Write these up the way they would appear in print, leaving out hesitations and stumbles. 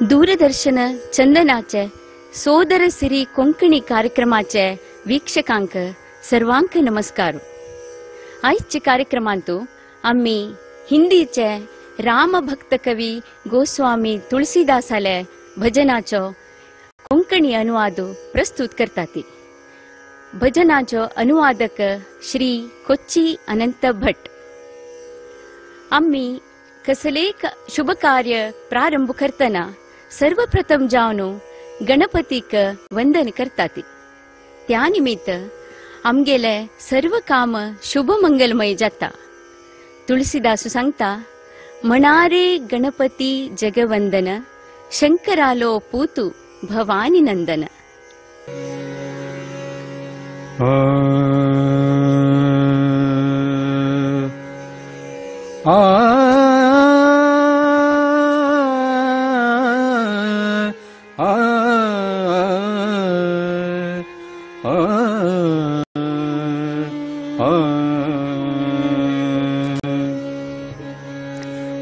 दूरदर्शन चंदनाचे सोदर सिरी कोंकणी कार्यक्रमाचे वीक्षकांक सर्वांक नमस्कार। आयच्या कार्यक्रमांतु आम्ही हिंदीचे रामभक्त कवी गोस्वामी तुळसीदासाले भजनाचो कोंकणी अनुवाद प्रस्तुत करतात। भजनाचो अनुवादक श्री कोच्ची अनंत भट। आम्ही कसलेक शुभ कार्य प्रारंभ करतना सर्वप्रथम जावन गणपतीक वंदन करतात। त्या निमित्त आमगेले सर्व काम शुभ मंगलमय जाता। तुळसीदास सांगता, म्हणारे गणपती जगवंदन, शंकरालो पूतु भवानी नंदन। आ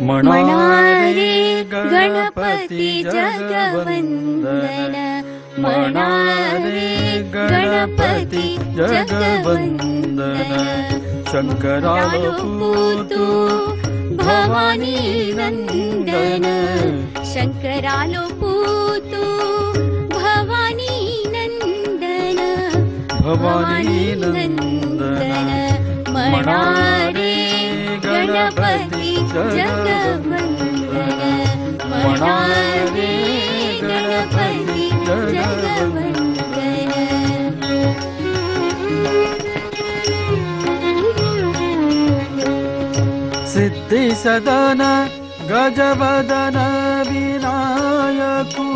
म्हणारे गणपती जगवंदन, म्हणारे गणपती जगवंदन, शंकरालो पूतु भवानी नंदन, शंकरालो पूतु भवानी नंदन, भवानी नंदन, म्हणारे गणपती जगवंदन, म्हणारे गणपती जगवंदन। सिद्धि सदन गजवदन विनायकु,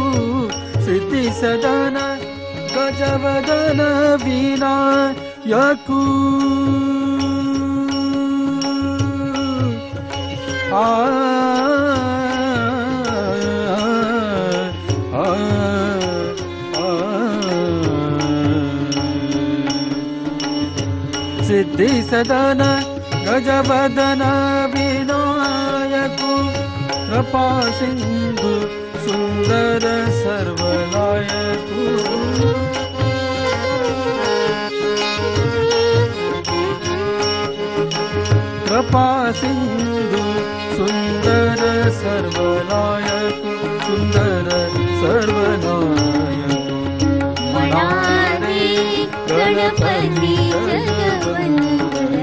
सिद्धि सदन गजवदन विनायकु। आ आ आ सिद्धि सदन गजवदन विनायकु, कृपा सिंधु सुंदर सर्वलायकु। कृपा सिंधु सुंदर सर्वलायकु, सुंदर सर्वलायकु। म्हणारे गणपती जगवंदन,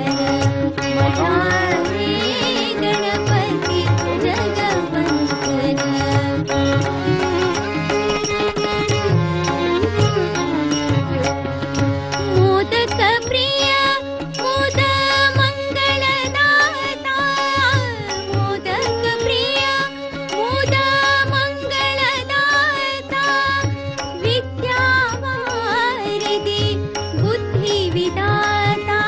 म्हणारे गणपती जगवंदन। मोदक प्रिय मोद मंगलदाता, मोदक प्रिय मोद मंगलदाता, विद्यावारिधि बुद्धि विदाता,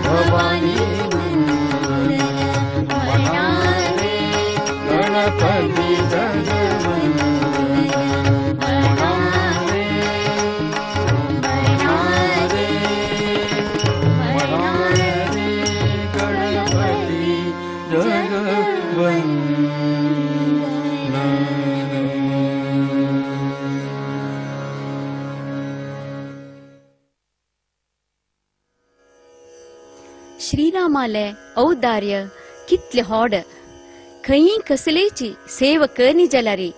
भवानी वंदन म्हणा रे गणपती जगवंदन म्हणा रे म्हणा रे म्हणा रे गणपती जगवंदन. श्रीरामाले औदार्य कितले होड खंय कसलेची सेव करनी जाल्यारी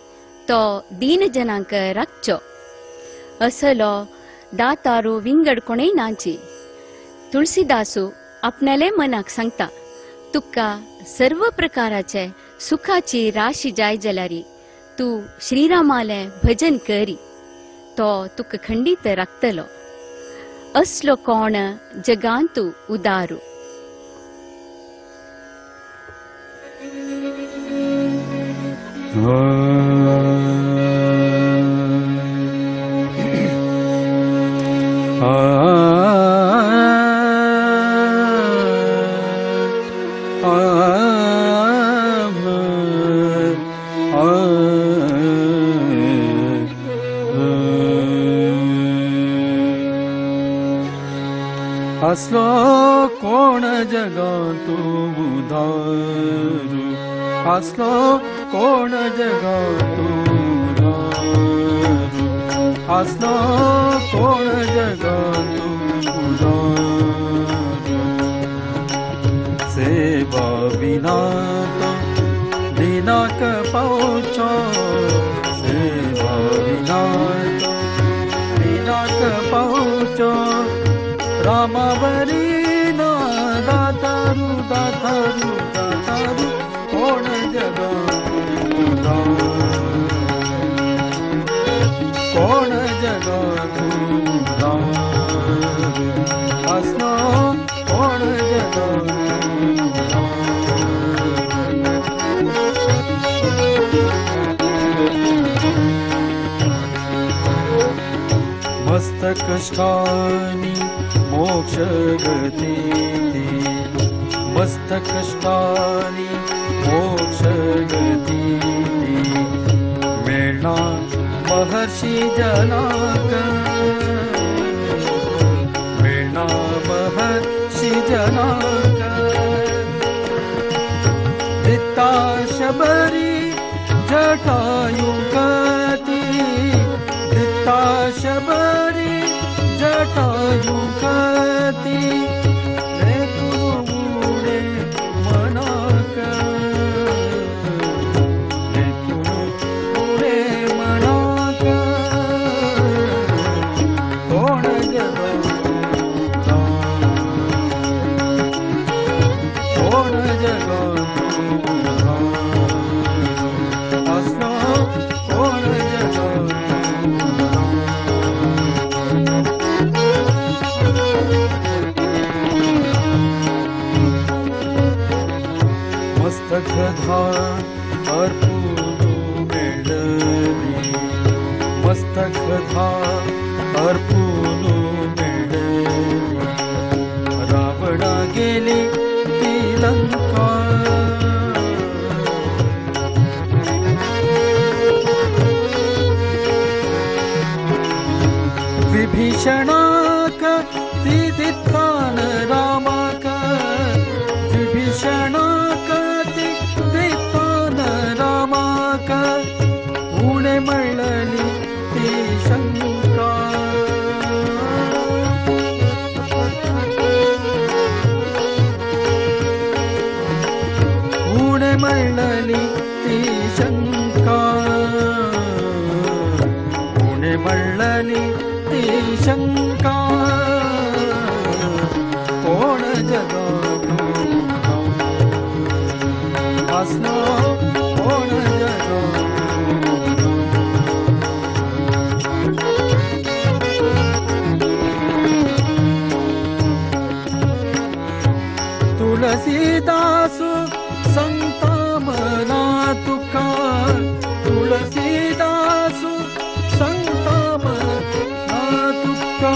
तो दीन जनांक राखचो असलो दातारू विंगड कोणेय नाची. तुळसीदासू आपणाले मनाक सांगता तुका सर्व प्रकाराचे सुखाची राशी जाय जाल्यारी तूं श्रीरामाले भजन करी तो तुका खंडीत राखतलो. असलो कोण जगांतू उदारू. असलो कोण जगांतू उदारू असलो कोण जगांतू उदारू असलो कोण जगांतू उदारू सेवा विना तो दिनाक पावचो सेवा विना तो दिनाक पावचो रामावरी ना दातारू दातारू दातारू कोण जगांतू कोण जगांतू असलो कोण जगांतू. मस्तकष्टानि मोक्षगती मस्तकष्टानि मोक्षगती मेळना महर्षी जनाक मेळना महर्षी जनाक दित्ता शबरी जटायुकती दित्ता शबरी जटायुकती रे कुरुणे मनाक रे कुरुणे मनाक कोण जगांतू कोण जगांतू असलो कोण जगांतू. मस्तकधा अर्पुनु मेळली मस्तकधा अर्पुनु मेळली रावणा गेली ती लंका विभीषणाक ती दित्तान रामाक विभीषणाक ती दित्तान रामाक उणे म्हणली ती शंका उणे म्हणली ती शंका उणे म्हणली ती शंका कोण जगांतू असलो कोण जगांतू. तुळसीदासू संता मना तुका तुळसीदासू संता मना तुका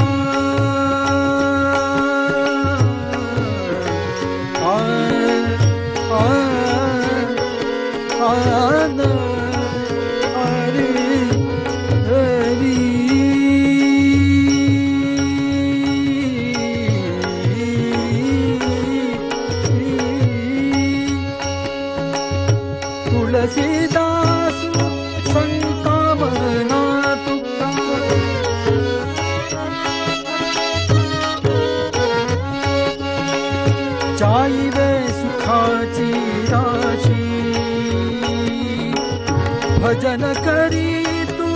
जाईवे सुखाची राशी। भजन करी तू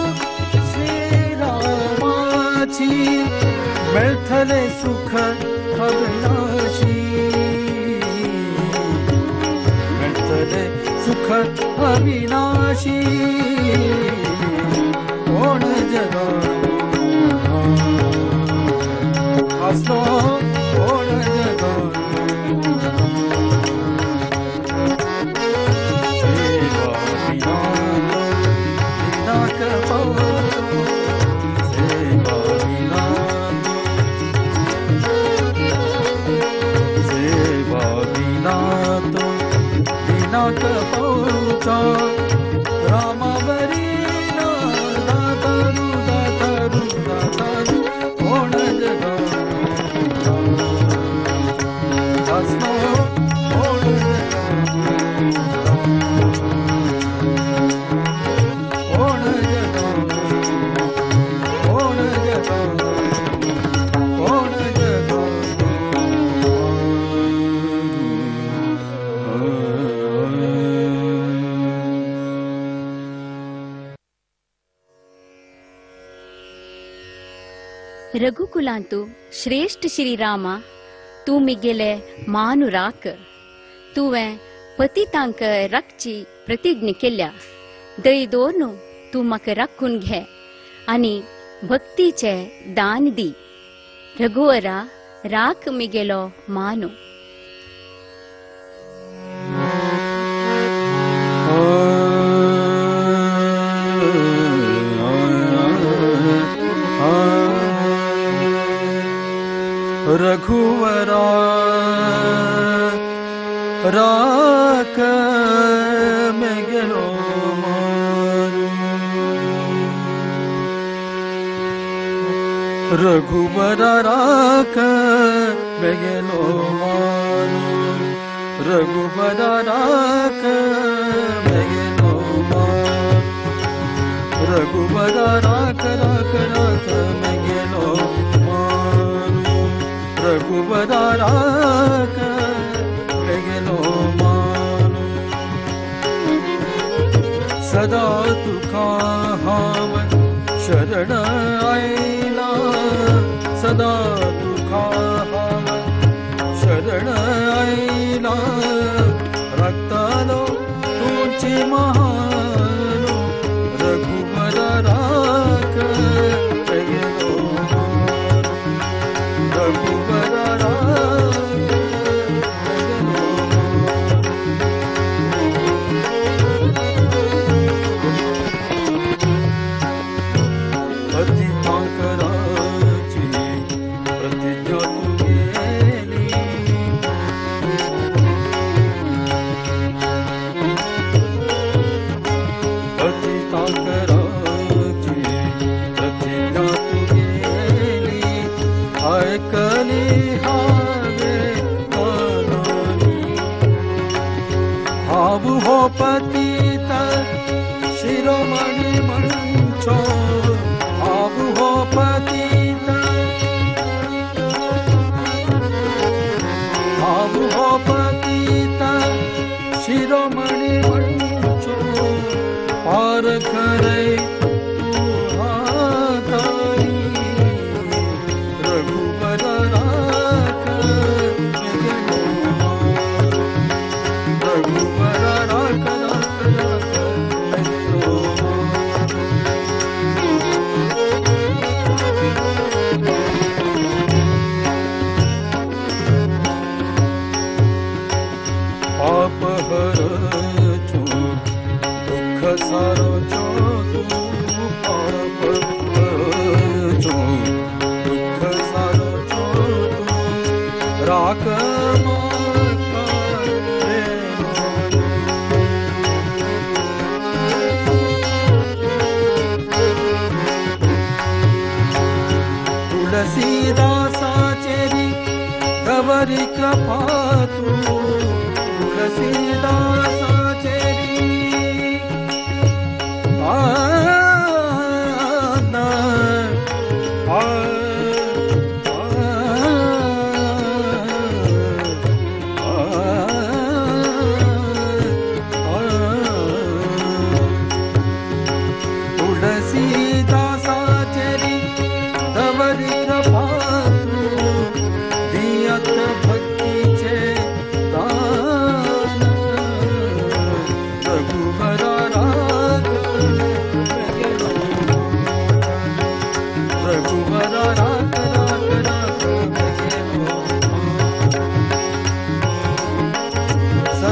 श्रीरामाची, मेळतले सुख अविनाशी, मेळतले सुख अविनाशी। कोण जगांत आसलो, कोण जगांत। सेवा विना तो दिनाक पावचो, सेवा विना तो, सेवा विना तो दिनाक पावचो। रामावरी दातारू दातारू दातारू, कोण जगांत आसलो, कोण जगांत, कोण जगांत, कोण जगांत, कोण जगांत। रघुकुलांतु श्रेष्ठ श्रीरामा, तूं मिगेले मानु राख। तुवें पतितांक राखची प्रतिज्ञा केल्या, दय दवरून तूं म्हाका राखून घे आनी भक्तीचे दान दी। रघुवरा, राख मिगेलो मानु। रघुवरा राख मेगेलो मानु, रघुवरा राख मेगेलो मानु, रघुवरा राख मेगेलो मानु, रघुवरा राख राख राख मेगेलो मानु, रघुवरा राख मेगेलो मानु। सदा तुका हांव शरण आयला, सदा तुका हांव शरण आयला, राखतालो तुची महानु, रघुवरा राख मेगेलो मानु, रघुवरा राख मेगेलो मानु। पतितांक राखची प्रतिज्ञा तुगेली, पतितांक राखची प्रतिज्ञा तुगेली, आयकली हांवें मनानी। हांव हो पतित शिरोमणी म्हणचो, हांव हो पतित, हांव हो पतित शिरोमणी म्हणचो, पार करय तूं हातानी, रघुवरा राख मेगेलो मानु, रघुवरा राख राख राख मेगेलो मानु। पाप हरचो दुःख सारचो तूं, पाप हरचो दुःख सारचो तूं, राख म्हाका प्रेमान। तुलसीदासाचेरी दवरी कृपा तूं, तुलसीदासाचेरी आ ना आ आ।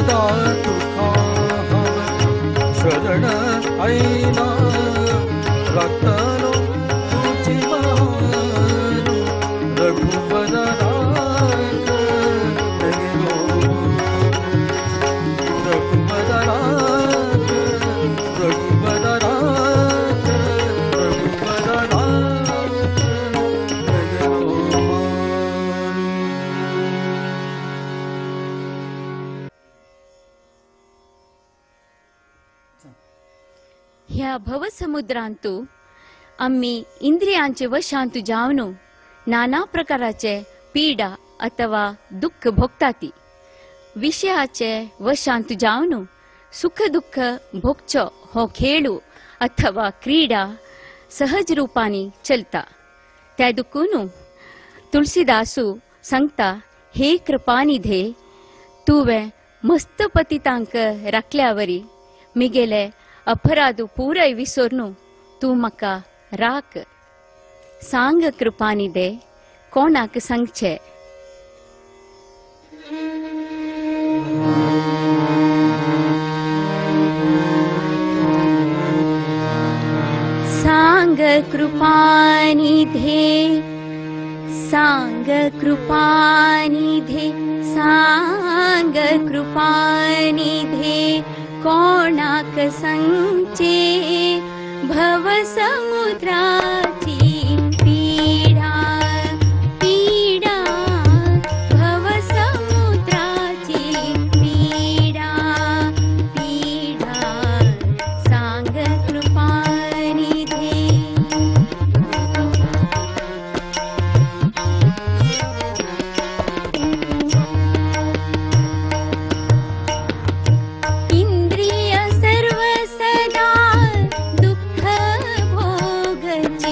सदा तुका हांव शरण आयला राखतलो तुजी मानु रघुवर राख मेगेलो रघुवर राख रघुवर राख रघुवर राख मेगेलो मानु. ह्या भवसमुद्रांतु आम्ही इंद्रियांचे वशांतु जावनु नाना प्रकाराचे पीडा अथवा दुःख भोगताती. विषयाचे वशांतु जावनु सुख दुःख भोगचो हो खेळू अथवा क्रीडा सहज रूपानी चलता. त्या दुखूनु तुलसीदासू सांगता, हे कृपानिधे तुवें मस्त पतितांक राखल्यावरी मिगेले अपराधू पुराय विसोरनु तूं म्हाका राख. सांग कृपानिधे कोणाक सांगचें. सांग कृपानिधे सांग कृपानिधे सांग कृपानिधे कोणाक सांगचे भवसमुद्राची पीडा पीडा भवसमुद्राची पीडा पीडा सांग कृपानिधे. इंद्रिय सर्व सदा दुःख भोगची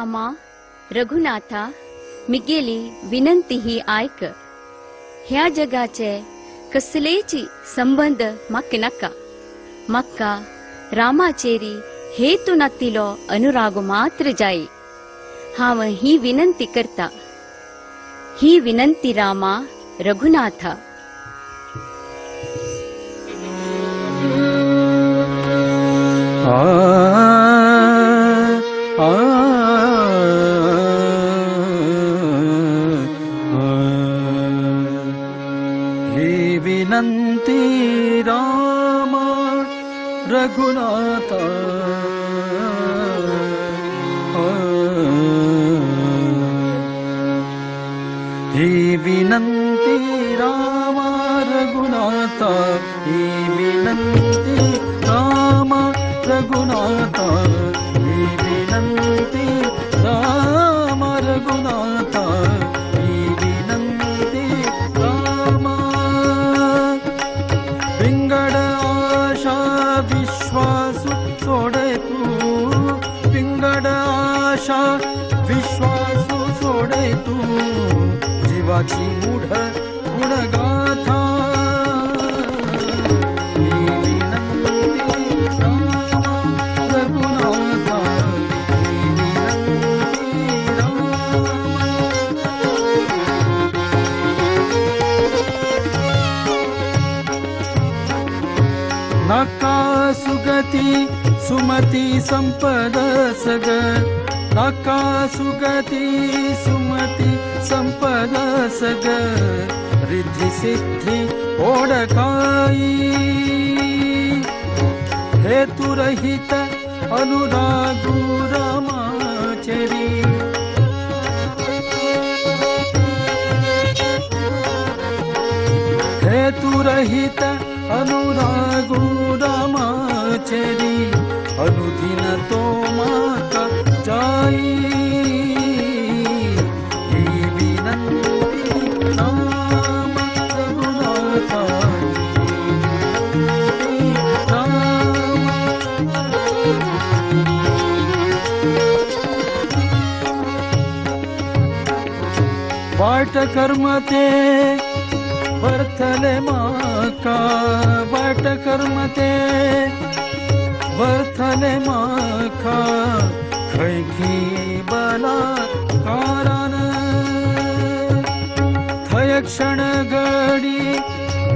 रामा रघुनाथा मिगेली विनंती ही आयक. ह्या जगाचे कसलेची संबंध म्हाका नाका. म्हाका रामाचेरी हेतू नातिलो अनुराग मात्र जाय. हांव ही विनंती करता. ही विनंती रामा रघुनाथा. ही विनंती रामा रघुनाथा. ही विनंती रामा रघुनाथा. ही विनंती रामा रघुनाथा. ही विनंती रामा रघुनाथा. ही विनंती रामा. पिंगड आशा विश्वासु सोडे तू. पिंगड आशा विश्वासु सोडे तू. जीवाची मूढ गुणगाथा. ही विनंती रामा रघुनाथा. ही विनंती रामा. नाका सुगती सुमती संपद सग. नाका सुगती सुमती संपद सग. रिद्धी सिद्धी ओडकाई. हेतुरहित अनुरागु रामाचरी. हेतुरहित अनुरागु रामाचरी. अनुदिन तो माता जाई. ही विनंती राम रघुनाथा. राम. वाट कर्मते वर्थले माका. वाट कर्मते वर्थले माका. खैखी बलात्कारान. थय क्षण घडी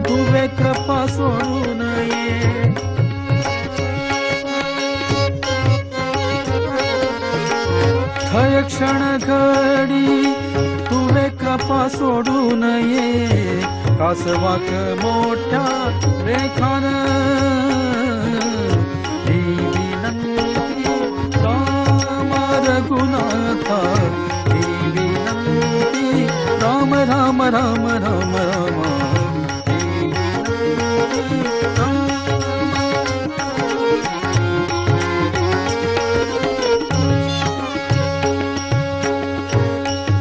तुवे कृपा सोडू नये. थय क्षण घडी तुवे कृपा सोडू नये. कासवाक मोठ्या रेखान. ही विनंती रामा रघुनाथा. ही विनंती राम राम राम राम राम. ही विनंती राम.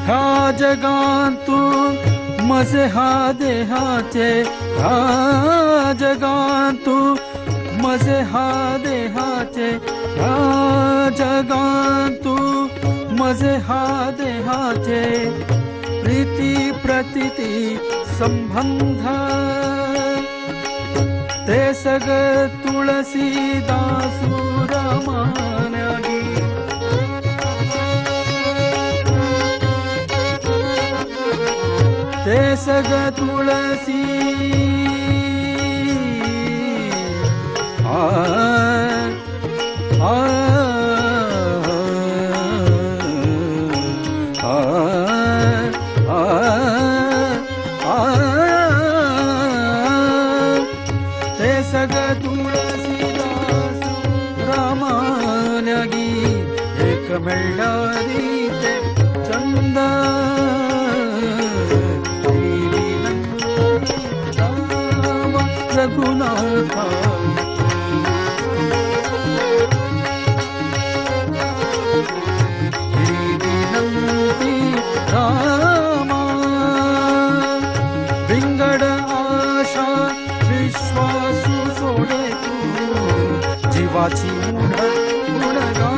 ह्या जगांतू मजे हा देहाचे. ह्या जगांतू मजे हा देहाचे. ह्या जगांतू मजे हा देहाचे. प्रीती प्रतिती संबंध. ते सग तुळसीदासु रामान्यागी. ते सग तुळसी आ आ आ आ. ते सग तुळसीदास रामान्यागी. एक मेळ्ळारी ते चंद. राम रघुनाथा. ही विनंती रामा. विंगड आशा विश्वासु सोडे तू. जीवाची मूढ गुणगाथा.